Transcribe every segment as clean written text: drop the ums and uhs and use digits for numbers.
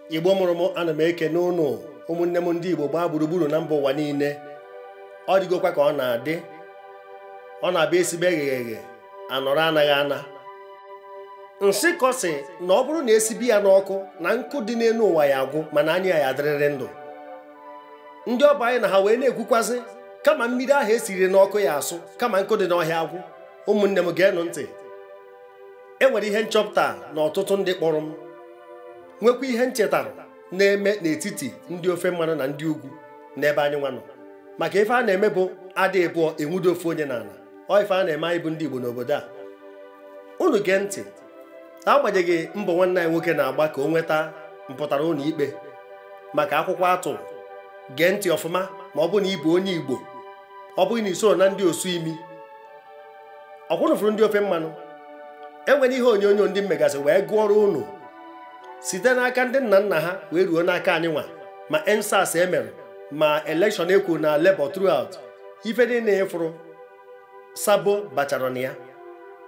Igbo mụrụ m, ana m ekene ụnụ ụmụnne m ndị Igbo gbaa gburugburu na mba ụwa niile. Ọ dịgokwa ka ọ na-adị, ọ na-abịa esibe eghe eghe anọrọ anaghị ana. Nsị kọsị na ọ bụrụ na esibi ya n'ọkụ na nkụ dị n'elu ụwa ya agwụ, mana anya ya adịrịrị ndụ. Ndị ọba anyị na ha wee na-ekwukwazị kama mmiri ahụ esiri n'ọkụ ya asụ, kama nkụ dị n'ọhịa agwụ. Ụmụnne m, geenụ ntị. E nwere ihe nchọpụta na ọtụtụ ndị kpọrọ m, nwekwa ihe nchetara na-eme n'etiti ndị ofe mmanụ na ndị ugwu n'ebe anyị nwa nọ. Maka ife a na-eme bụ adị ịbụọ enwudo ofu onye n'ala. Ọ ife a na-eme anyị bụ ndị Igbo n'obodo a. Unu gee ntị. Agbanyeghị mbọ nwanne anyị nwoke na-agba ka o nweta mpụtara ụlọ ikpe maka akwụkwọ atụ, gee ntị ọfụma. Ma ọ bụ na ị bụ onye Igbo, ọ bụghị na isoro na ndị osu imi, ọkwụnụfụrụ ndị ofe mmanụ. Enwere ihe onyonyo ndị mmegasị wee gụọrọ unu site n'aka ndị nna nna ha wee ruo n'aka anyị nwa, ma EndSARS emere, ma election ekwu na Labour throughout. Ife niile ịfụrụ sabo bachara na ya,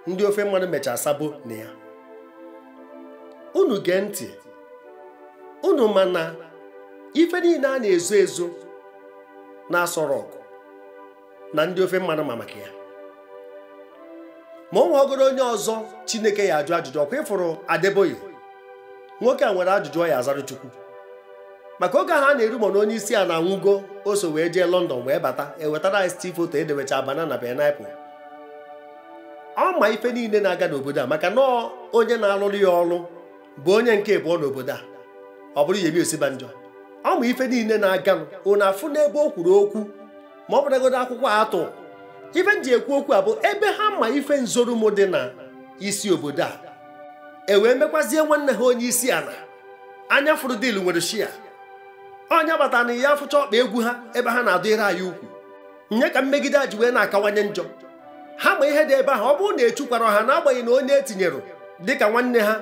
ndị ofe mmanụ mechara sabo na ya. Unu gee ntị. Unu mana ife niile a na-ezo ezo na Aso Rock na ndị ofe mmanụ ma maka ya. Ma o nwegoro onye ọzọ Chineke ya ajụ ajụjụ. Ọkwa ịfụrụ Adeboye, nwoke a nwere ajụjụ ọ ya azara Chukwu. Maka oge ahụ a na-eru ma na onye isi a na-anwụgo, o so wee jee London wee bata, ewetara anyị still photo edebecha banana, pineapple. Ọ ma ife niile na-aga n'obodo a, maka na onye na-alụrụ ya ọrụ bụ onye nke abụọ n'obodo a, ọ bụrụ Yemi Osibanjo. Ọ ma ife niile na-aganụ. Unu afụ n'ebe o kwuru okwu, ma ọ bụrụgodo akwụkwọ atụ. Ife m ji ekwu okwu a bụ ebe ha ma ife nzorum dị na isi obodo a, e wee mekwazie nwanne ha onye isi ala. Anya fụrụ dil nwere shia onye batara na ya afụcha ọkpa egwu ha ebe ha na-adịrị anyị ukwu nye ka mmegide a ji wee na-akawanye njọ. Ha ma ihe dị ebe ahụ. Ọ bụrụ na echukwara ha, n'agbanyeghị na onye etinyere dịka nwanne ha,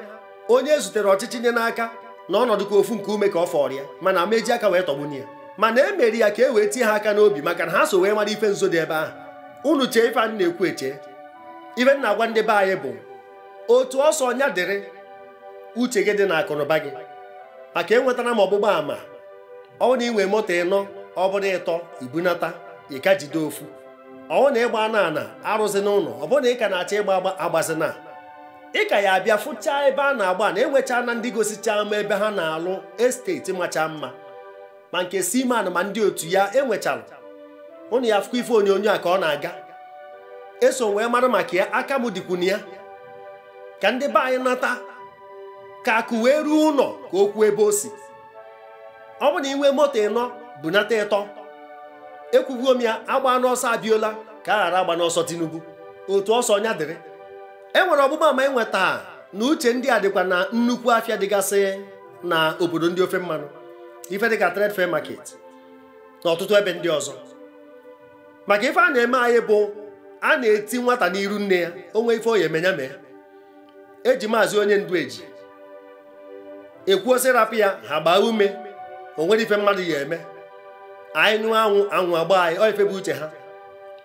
onye zutere ọchịchị nye n'aka na ọnọdụ ka ofu nke ume ka ọ fọrọ ya, mana ama eji aka wee tọgbunye ya, mana e mere ya ka e wee tie ha aka n'obi, maka na ha so wee mara ife nzo dị ebe ahụ. Unu chee ife anyị na-ekwu, eche ife m na-agwa ndị be anyị bụ otu ọsọ ọnya dịrị uche gị dị na akụnụba gị. Maka enwetara m ọgbụgba ama, ọ na inwe moto ịnọ, ọ bụrụ ịtọ ibunata, ịka jide ofu. Ọ na ịgba na ana arụzi n'ụlọ, ọ bụrụ na ị ka na-achọ ịgba agba agbazina, ị ka ya abịa fụchaa ebe a na-agba na enwechaa na ndị gosichaa ma ebe ha na-alụ estate macha mma, ma nke Seaman ma ndị otu ya enwechara. Ụnụ ya afụkwa ife onyonyo a ka ọ na-aga eso wee mara maka ya. Aka m dịkwu na ya ka ndị be anyị nata ka akụ wee ruo ụlọ, ka o kwuo ebe o si. Ọ bụ na inwe moto ịnọ, bunata ịtọ. Ekwubuo m ya, agba n'ọsọ Abiola ka a ghara agba n'ọsọ Tinubu. Otu ọsọ ọnya dịrị. E nwere ọgbụgba ama enweta na uche ndị a dịkwa na nnukwu afịa dịgasị na obodo ndị ofe mmanụ, ife dịka Trade Fair Market na ọtụtụ ebe ndị ọzọ. Maka ife a na-eme anyị bụ a na-eti nwata n'iru nne ya, onwe ife oyi emenya mee. Eji maazị onye ndu eji ekwuo sị rapụ ya, ha gbaa ume. O nwere ife mmadụ ya eme anyị nyụọ anwụ, anwụ agba anyị. Ọ ife bụ uche ha.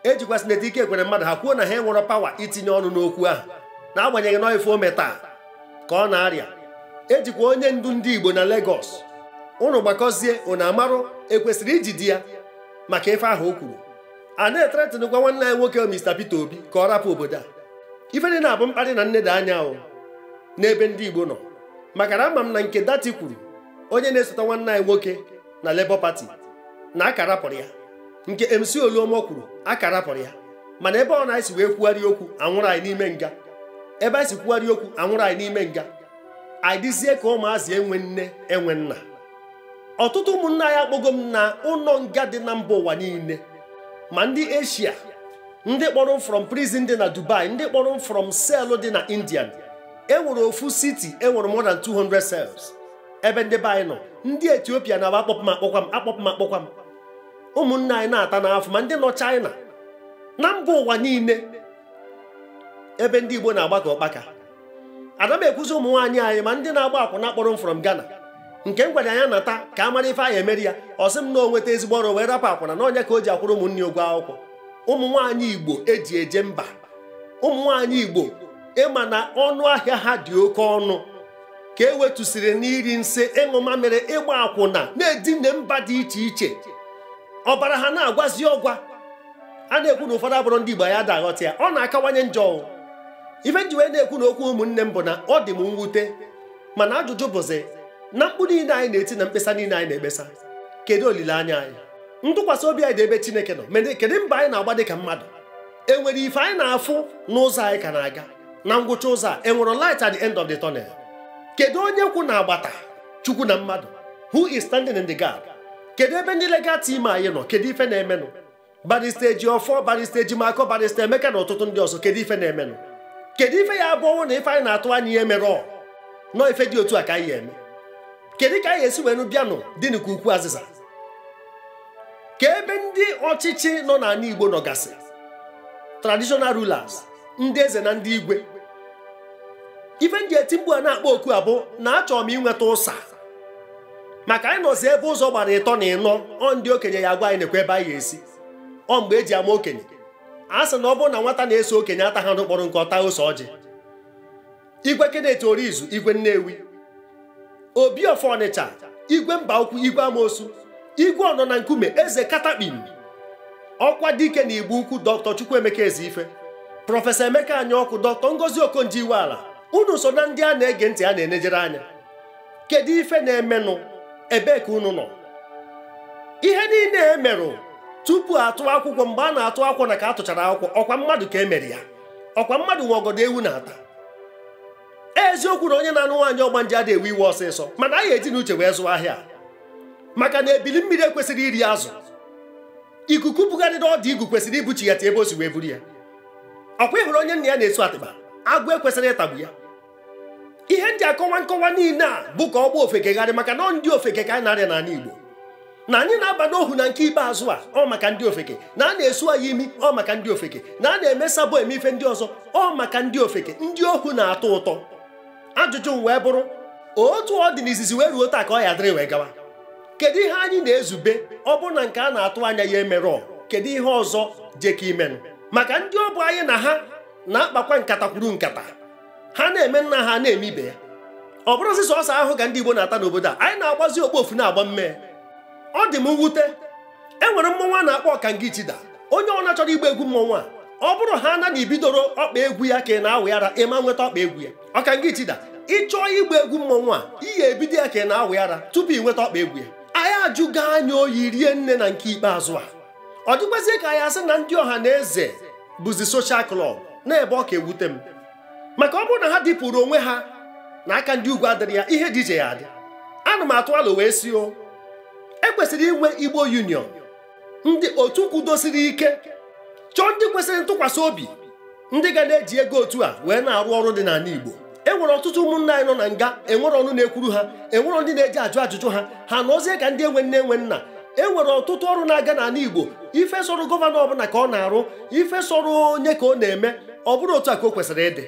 Ejikwa Senator Ike Ekwere Mmadụ, ha kwuo na ha enwere power itinye ọnụ n'okwu ahụ, n'agbanyeghị na ife ome taa ka ọ na-arịa. Ejikwa onye ndu ndị Igbo na Lagos. Ụnụ gbakọzie, ụnụ amarụ ekwesịrị ijide ya maka ife ahụ o kwuru. A na-ethreatenụkwa nwanne anyị nwoke Mr. Peter Obi ka ọ rapụ obodo a. Ife dị na-abụ mkparị na nneda anya ahụ n'ebe ndị Igbo nọ, maka na ama m na nke Datti kwuru, onye na-esote nwanne anyị nwoke na Labour Party, na aka rapụrụ ya. Nke MC Oluomo kwuru, aka rapụrụ ya. Mana ebe ọ na-esi wee kwugharị okwu, anwụrụ anyị n'ime nga. Ebe anyị si kwugharị okwu, anwụrụ anyị n'ime nga. Anyị dịzie ka ụmụazị enwe nne enwe nna. Ọtụtụ ụmụnne anyị akpọgo m na ụlọ nga dị na mba ụwa niile, ma ndị Asia, ndị kpọrọ m from prison dị na Dubai, ndị kpọrọ m from cell dị na India. Enwere ofu city enwere more than 200 cells ebe ndị be anyị nọ. Ndị Ethiopia na-agba akpọpụ m, akpọkwa m, akpọpụ m, akpọkwa m. Ụmụnne anyị na-ata n'afọ, ma ndị nọ China na mba ụwa niile ebe ndị Igbo na-agbakọ ọkpaka. Ana m ekwuzi ụmụ nwaanyị anyị, ma ndị na-agba akwụna kpọrọ m from Ghana, nke m gwara ya nata ka a mara ife anyị emeri ya. Ọ sị m na o nweta ezigbo ọrụ wee rapụ akwụna, na onye ka o ji akwụrụ ụmụnne ụgwọ akwụkwọ. Ụmụ nwaanyị Igbo eji eje mba, ụmụ nwaanyị Igbo, ịma na ọnụ ahịa ha dị oke ọnụ. Ka e wetusiri n'iri nsị, ịṅụ mamịrị, ịgba akwụna, na-edine mba dị iche iche. Ọbara ha na-agwazi ọgwa. A na-ekwu na ụfọdụ abụrụ ndị Igbo ya da aghọta ya, ọ na-akawanye njọ. Ife nji wee na-ekwu na okwu ụmụnne m bụ na ọ dị m mwute, mana ajụjụ bụzi na mkpu niile anyị na-eti na mkpesa niile anyị na-ekpesa, kedu olileanya anyị? Ntụkwasị obi anyị dị ebe Chineke nọ, mana kedu mba anyị na-agba dị ka mmadụ? Enwere ife anyị na-afụ n'ụzọ anyị ka na-aga na ngwụcha ụzọ a? Enwere light at the end of the tunnel? Kedu onye kwụ na-agbata Chukwu na mmadụ? Who is standing in the gap? Kedu ebe ndị legal team anyị nọ? Kedu ife na-emenụ? Barrister Ejiofor, Barrister Ejimakor, Barrister Emeka na ọtụtụ ndị ọzọ, kedu ife na-emenụ? Kedu ife ya abụọ na ife anyị na-atụ anya ihe mere ọ nọ ife dị otu a ka anyị eme? Kedu ka anyị esi wee nụ bịanụ dị n'ukwu ukwu azịza? Ka ebe ndị ọchịchị nọ n'ala Igbo nọgasị, traditional rulers, ndị eze na ndị igwe. Ife ndị eti mkpu a na-akpọ oku abụ na achọrọ m inweta ụsa, maka anyị nọzi ebe ụzọ gbara ịtọ na ịnọ. Ọ ndị okenye ya agwa anyị nekwa ebe anyị esi. Ọ mgbe eji ama okenye a sị na ọ bụrụ na nwata na-eso okenye ata ha n'ụkpọrọ nke ọta ose ọjị. Igwe Kenneth Orizu, Igwe Nnewi, Obi of Ọnịcha, Igwe Mba Ukwu, Igwe Amosu, Igwe Ọnọ na Nkume, Eze Katakpim, Ọkwa Dike na Igbo Ukwu, Dr. Chukwuemeka Ezeife, Prọfesọ Emeka Anyaọkụ, Dr. Ngozi Okonjo-Iweala, unu so na ndị a na-ege ntị a na-enejere anya. Kedu ife na-emenụ? Ebee ka unu nọ? Ihe niile emerụ tupu atụ akwụkwọ, mgbe a na-atụ akwụkwọ na ka atụchara akwụkwọ, ọkwa mmadụ ka emere ya, ọkwa mmadụ nwe ọgọdọ ewu na-ata. Eziokwu na onye na-anụ nwaanyị ọgbanje adịghị ewe iwe ọsịsọ, mana anyị eji n'uche wee zụọ ahịa, maka na ebili mmiri ekwesịrị iri azụ. Ikuku bugharịrị ọdụ igu kwesịrị ibuchi ya ebe o si wee buru ya. Ọkwa ịhụrụ onye nna ya na-esu atịkpa, agụ ekwesịrị ịtagbu ya. Ihe ndị akọwa nkọwa niile a bụ ka ọ gba ofekegharị, maka na ndị ofeke ka anyị na-arịa n'ala Igbo, na anyị na-aba n'ohu na nke ikpeazụ a, ọ maka ndị ofeke, na a na-esu anyị imi, ọ maka ndị ofeke, na a na-eme sabo eme ife ndị ọzọ, ọ maka ndị ofeke. Ndị ohu na-atọ ụtọ. Ajụjụ m wee bụrụ, otu ọ dị n'izizi wee ruo taa ka ọ ya dịrị wee gawa, kedu ihe anyị na-ezube? Ọ bụrụ na nke a na-atụ anya ya emerọ, kedu ihe ọzọ jeka imenụ? Maka ndị ọ bụ anyị na ha na-akpakwa nkata kwuru nkata, ha na-eme nna ha na-eme ibe ya. Ọ bụrụzi sọsọ ahụ ka ndị Igbo na-ata n'obodo a, anyị na-agbazi okpofu na-agba mmee. Ọ dị m mwute, e nwere mmọnwụ a na-akpọ Ọkanga Ichida. Onye ọ na-achọrọ igba egwu mmọnwụ a, ọ bụrụ ha na ibidoro ọkpa egwu ya ka ị na-awụ ara, ịma nweta ọkpa egwu ya. Ọkanga Ichida, ịchọọ igba egwu mmọnwụ a, iyi ebido ya ka ị na-awụ ara tupu ị nweta ọkpa egwu ya. Anyị ajụgo anya oyi rie nne na nke ikpeazụ a. Ọ dịkwazie ka anyị asị na ndị ọha na eze bụzi social club na ebe ọ ka ewute m, maka ọ bụrụ na ha dịpụrụ onwe ha na aka ndị ugwu adịrị ya, ihe dị iche ya adị. Ana m atụ alo wee si o, ekwesịrị inwe Igbo Union, ndị otu kwudosiri ike, chọọ ndị kwesịrị ntụkwasị obi, ndị ga na-eji ego otu a wee na-arụ ọrụ dị n'ala Igbo. Enwere ọtụtụ ụmụnne anyị nọ na nga, enwere ọnụ na-ekwuru ha, enwere ndị na-eji ajụ ajụjụ ha, ha nọzie ka ndị enwe nne enwe nna. Enwere ọtụtụ ọrụ na-aga n'ala Igbo, ife sọrọ gọvanọ ọbụla ka ọ na-arụ, ife sọrọ onye ka ọ na-eme. Ọ bụrụ otu a ka o kwesịrị ịdị.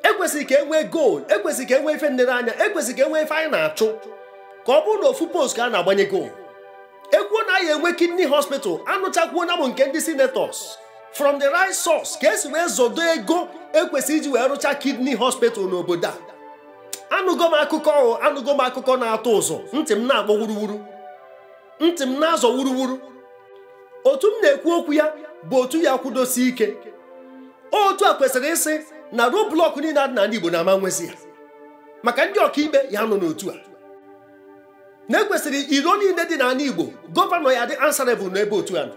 Ekwesịrị ka e nwee goal, ekwesịrị ka e nwee ife nlereanya, ekwesịrị ka e nwee ife anyị na-achụ, ka ọ bụrụ na ofu post ka a na-agbanye goal. Ekwuo na anyị enwe kidney hospital, anụchakwuo na m nke ndị senators from the right source ka esi wee zọdo ego ekwesịrị iji wee rụcha kidney hospital n'obodo a. Anụgo m akụkọ, anụgo m akụkọ na-atụ ụzụ, ntị m na-akpọ wuruwuru, ntị m na-azọ wuruwuru. Otu m na-ekwu okwu ya bụ otu ya kwudosi ike. Otu a kwesịrị ịsị na roadblock niile adị n'ala Igbo na-ama nwezi ya, maka ndị ọkaikpe ya nọ n'otu a. Na ekwesịrị iro niile dị n'ala Igbo, gọvanọ ya dị answerable n'ebe otu a nọ.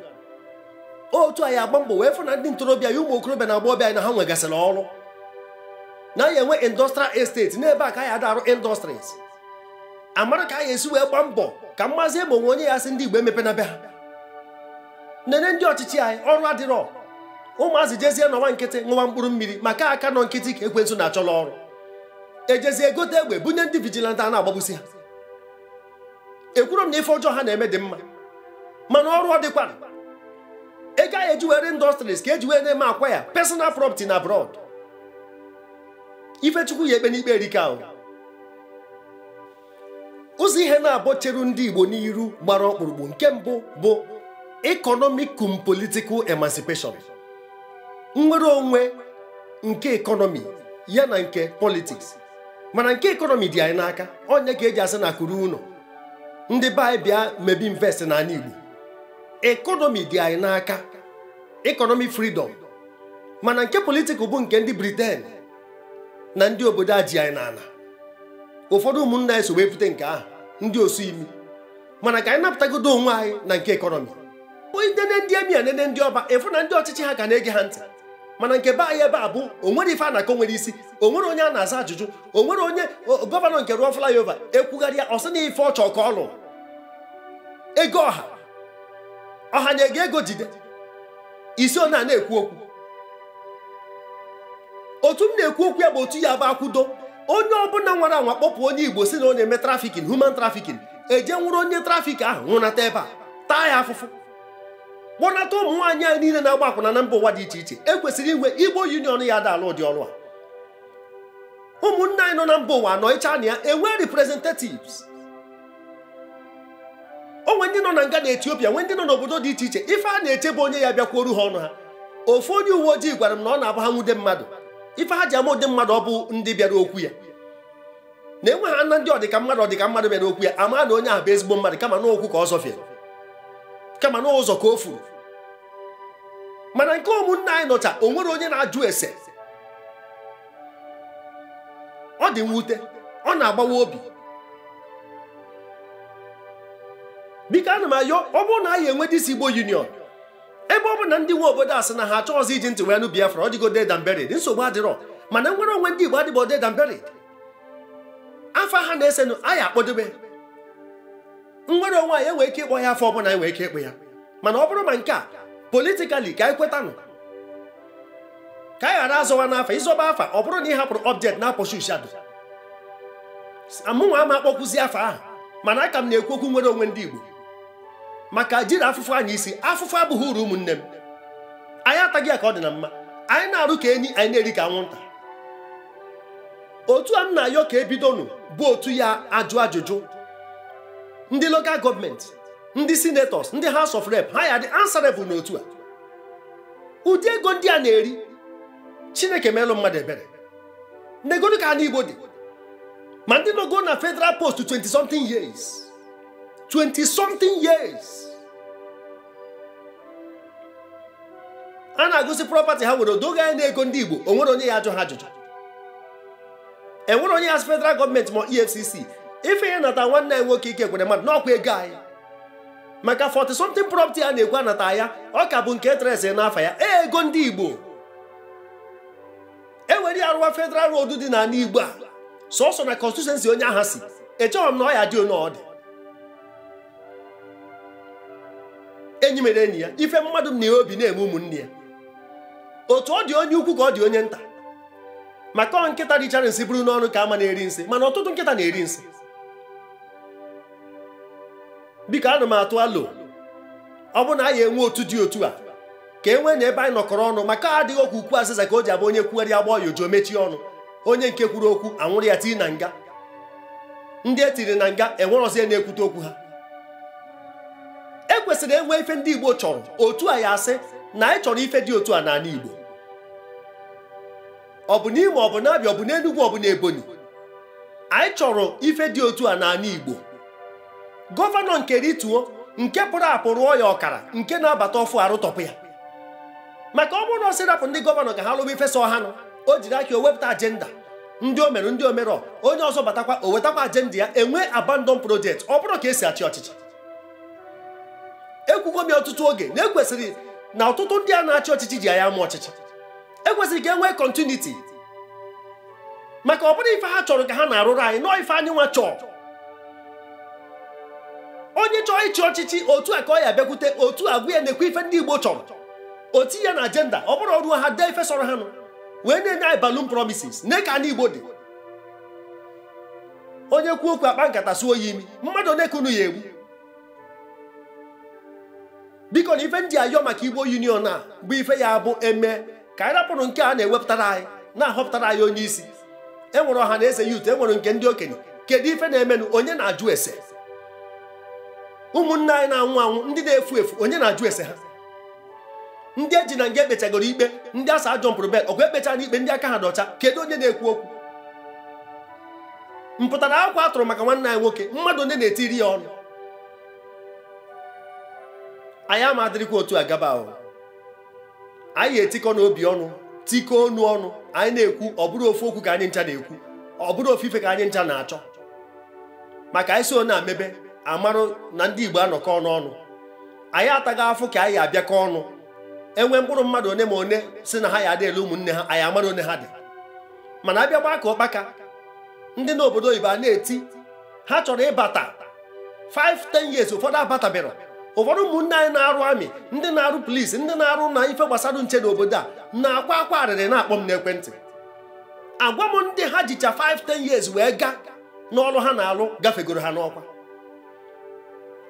Otu a ya agba mbọ wee fụ na ndị ntorobịa ya, ụmụ okorobịa na agbọghọbịa anyị na ha nwegasịrị ọrụ, na ya enwe industrial estate n'ebe a ka anyị ada arụ industries. Amara ka anyị esi wee gba mbọ ka mmazi egbo nwe onye ya sị ndị Igbo emepe na be ha. Nene ndị ọchịchị anyị, ọrụ adịrọ. Ụmụazị jezie nọwa nkịtị ṅụwa mkpụrụ mmiri, maka aka nọ nkịtị ka ekwensu na-achọrọ ọrụ. Ejezie egote egbe bunye ndị vigilante a na-agbagbusi ha. Ekwuru m na ife ọjọọ ha na-eme dị mma, mana ọrụ ọ dịkwa. Ego anyị eji were industries ka eji wee na-eme akwa ya personal property na abroad. Ifechukwu ya ekpe n'ikpe erika ahụ. Ụzọ ihe na-abọ cheru ndị Igbo n'iru gbara ọkpụrụkpụ. Nke mbụ bụ economic cum political emancipation, nnwere onwe nke economy ya na nke politics. Mana nke economy dị anyị n'aka, onye ka eji asị na kuru ụlọ ndị be anyị bịa mebi invest n'ala Igbo. Economy dị anyị n'aka, economic freedom. Mana nke political bụ nke ndị Britain na ndị obodo a ji anyị n'ala. Ụfọdụ ụmụnna anyị so wee bute nke ahụ, ndị osu imi. Mana ka anyị napụtagodo onwe anyị na nke economy. Nene ndị emia, nene ndị ọba, efu na ndị ọchịchị ha ka na-ege ha ntị. Mana nke be anyị ebe a bụ onwere ife a na-akọ nwere isi, onwere onye a na-aza ajụjụ, onwere onye gọvanọ nke rụọ flyover ekwugharịa ọsị na ife ọchọ ka ọ lụrụ. Ego ọha ọha na-ege ego jide isi ọ na-ekwu okwu. Otu m na-ekwu okwu ya bụ otu ya bụ akwụdo onye ọbụla nwara anwa kpọpụ onye Igbo si na ọ na-eme trafficking, human trafficking, eje nwụrụ onye trafik ahụ nwụnata ebe a, taa ya afụfụ, kpọnata ụmụ nwaanyị anyị niile na-agba akwụna na mba ụwa dị iche iche. Ekwesịrị inwe Igbo Union ya ada ala ụdị ọrụ a. Ụmụnne anyị nọ na mba ụwa nọ ịcha na ya enwe representatives. Onwe ndị nọ na nga na Etiopia, nwe ndị nọ n'obodo dị iche iche. Ife a na-echebe onye ya bịakwuoru ha ọnụ ha. Ofu onye uwe ojii gwara m na ọ na-abụ ha nwude mmadụ, ife ha ji ama ụdị mmadụ ọ bụ ndị bịara okwu ya na enwe ha na ndị ọdịka mmadụ ọdịka mmadụ bịara okwu ya, ama na onye ahụ bụ ezigbo mmadụ, kama n'okwu ka ọ zọfie, kama n'ụzọ ka o furu. Mana nke ụmụnne anyị nọcha, o nwere onye na-ajụ ese. Ọ dị mwute, ọ na-agbawa obi. Biko ana m ayọ, ọ bụrụ na anyị enwe disi Igbo Union, ebe ọ bụ na ndị nwe obodo a sị na ha achọghịzị iji ntị wee nụ Biafra, ọ dịgo dead and buried, nsogbu adịrọ. Mana nwere onwe ndị Igbo adịbọ dead and buried. Afọ ha na-esenụ anyị akpọdobe nwere onwe anyị, enwee ike ịkpọ ya afọ ọbụla anyị nwee ike ịkpọ ya. Mana ọ bụrụ ma nke a politikali ka anyị kwetanụ ka anyị ghara azọwa n'afa. Ịzọba afa, ọ bụrụ na ị hapụrụ object na-apọshu shadow, amụnwa ama akpọkwụzi afa ahụ. Mana aka m na-ekwu okwu nwere onwe ndị Igbo, maka jiri afụfụ anyị isi. Afụfụ abụghị uru ụmụnne m. Anyị ataghị ya ka ọ dị na mma. Anyị na-arụ ka enyi, anyị na-eri ka anwụnta. Otu a m na-ayọ ka ebidonụ bụ otu ya ajụ ajụjụ. Ndị local gọọmenti, ndị senators, ndị House of Rep, ha ya dị answerable n'otu a. Ụdị ego ndị a na-eri, Chineke melụ mmadụ ebere. Negodu ka ala Igbo dị. Ma ndị nọgo na federal post 20 something years, 20 something years, a na-agụsị property ha nwere odoge anya na ego ndị Igbo. O nwere onye ya ajụ ha ajụjụ? Enwere onye ya federal gọọmenti ma EFCC ife ya nata nwanne anyị nwoke ike kwere mmadụ n'ọkwa ego anyị maka 40 something property a na-ekwu anata ya, ọ ka bụ nke etresi n'afa ya, ego ndị Igbo. Ewere arụwa federal road dị n'ala Igbo a sọsọ na constituency onye agha si, echọghị m na ọ ya dị one ọ dị. Enyi mere enyi ya, ife mmadụ na obi na-eme ụmụnne ya. Otu ọ dị onye ukwu ka ọ dị onye nta. Maka ọ nkịta richara nsị bụrụ n'ọnụ ka ama na-eri nsị, mana ọtụtụ nkịta na-eri nsị. Biko ana m atụ alo, ọ bụ na anyị enwe otu dị otu a ka e nwee na ebe anyị nọkọrọ ọnụ, maka adịghị okwu ukwu azịza ka o ji abụ onye kwugharị agba ọya ojo mechie ọnụ. Onye nke kwuru okwu anwụrụ ya tii na nga. Ndị e tiri na nga enwerọzie na-ekwute okwu ha. E kwesịrị enwe ife ndị Igbo chọrọ. Otu a ya asị na anyị chọrọ ife dị otu a n'ala Igbo. Ọ bụ n'Imo, ọ bụ n'Abịa, ọ bụ n'Enugwu, ọ bụ n'Ebonyi. Anyị chọrọ ife dị otu a n'ala Igbo. Gọvanọ nke rituo, nke pụrụ apụ rụọ ya ọkara, nke na-abata ọfụ arụtọpụ ya. Maka ọ bụrụ na ọ sị rapụ ndị gọvanọ ka ha lụba ife sọ ha nụ, o jiri aka o wepụta ajenda ndị o mere, ndị o merọ, onye ọzọ batakwa o wetakwa ajenda ya, enwe abandon project. Ọ bụrụ ka esi achị ọchịchị. Ekwugo m ya ọtụtụ oge na ekwesịrị na ọtụtụ ndị a na-achị ọchịchị ji anya ama ọchịchị. Ekwesịrị ka e nwee continuity. Maka ọ bụrụ ife ha chọrọ ka ha na-arụrụ anyị, nọọ ife anyị nwa chọọ. Onye chọọ ịchị ọchịchị otu a ka ọ ya bịakwute, otu a gwa ya na-ekwu ife ndị Igbo chọrọ, otu ya na ajenda. Ọ bụrụ ọrụ ha dee ife sọrọ ha nụ, wee na-enye anyị balloon promises na ka anyị Igbo dị. Onye kwuo okwu akpa nkata suo ya imi, mmadụ one ka unu ya egbu. Biko na ife ndị ayọ maka Igbo Union a bụ ife ya bụ eme ka anyị rapụrụ nke a na-ewepụtara anyị, na-ahọpụtara anyị onye isi. Enwere ọha na eze youth, enwere nke ndị okenye. Kedu ife na-emenụ? Onye na-ajụ ese? Ụmụnne anyị na-anwụ anwụ, ndị na-efu efu, onye na-ajụ ese ha? Ndị eji na nga ekpechagoro ikpe, ndị asa ajọmpụrụ bel, ọgụ ekpecha n'ikpe, ndị aka ha dọcha, kedu onye na-ekwu okwu? Mpụtara akwụkwọ atụrụ maka nwanne anyị nwoke, mmadụ onye na-etiri ya ọnụ. Anyị ama adịrịkwa otu a gaba ahụ. Anyị etikọ n'obi ọnụ, tikọ ọnụ ọnụ, anyị na-ekwu ọ bụrụ ofu okwu ka anyị ncha na-ekwu, ọ bụrụ ofu ife ka anyị ncha na-achọ. Maka anyị so na-amebe amarụ na ndị Igbo anọkọ ọnụ ọnụ. Anyị ataghị afụ ka anyị abịakọ ọnụ. Enwe mkpụrụ mmadụ one ma one si na ha ya adị elu ụmụnne ha, anyị amara one ha dị. Mana abịa gbaa ka ụkpaka, ndị n'obodo oyibo a na-eti ha chọrọ ịbata 5-10 years, ụfọdụ abatabịara. Ụfọdụ ụmụnne anyị na-arụ amị, ndị na-arụ polisi, ndị na-arụ na ife gbasara nche n'obodo a na-akwa akwa arịrị na-akpọ m n'ekwentị. Agwa m ndị ha jicha 5-10 years wee gaa n'ọrụ ha na-alụ gafegoro ha n'ọkwa.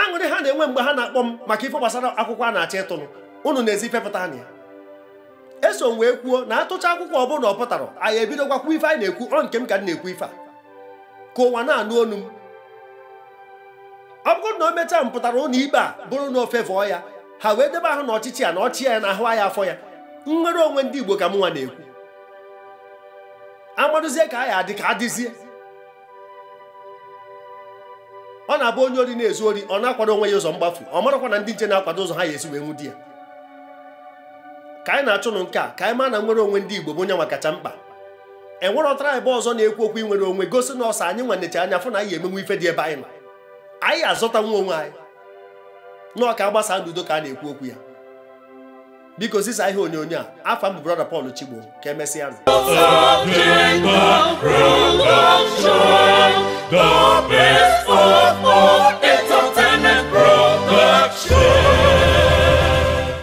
Aṅụrị ha na-enwe mgbe ha na-akpọ m maka ife gbasara akwụkwọ a na-achọ ịtụnụ, unu na-ezi ifepụta anya ya. Eso m wee kwuo na atụcha akwụkwọ ọ bụla ọ pụtara, anyị ebidokwa ife anyị na-ekwu, ọ nke m ka m na-ekwu ife a ka ụwa na-anụ onu m. Ọ bụrụ na o mechaa m pụtara ụlọ ikpe a bụrụ na ofe vọọ ya, ha wee debe ahụ na ọchịchị a na ọchị ya na ahụ ya afọ ya. Nnwere onwe ndị Igbo ka m nwa na-ekwu. Amadụzie ka anyị adị ka adịzie. Ọ na-abụ onye ori na-ezu ori, ọ na-akwado onwe ya ụzọ mgbafu, ọ marakwa na ndị nche na-akwado ụzọ ha ya esi wee nwụdi ya. Ka anyị na-achụnụ nke a, ka anyị maa na nnwere onwe ndị Igbo bụ onye nwa kacha mkpa. Enwere ọtara ebe ọzọ na-ekwu okwu inwere onwe gosi na ọsọ anyị nwanecha anya fụ na anyị emenwe ife dị ebe anyị nọ. Anyị azọta nwa onwe anyị nọọ ka agbasa n'udo ka a na-ekwu okwu ya. Biko zisa ihe onyonyo a. Afa m bụ Brother Paul Chigbo, ka emesịa nụ. The best of all.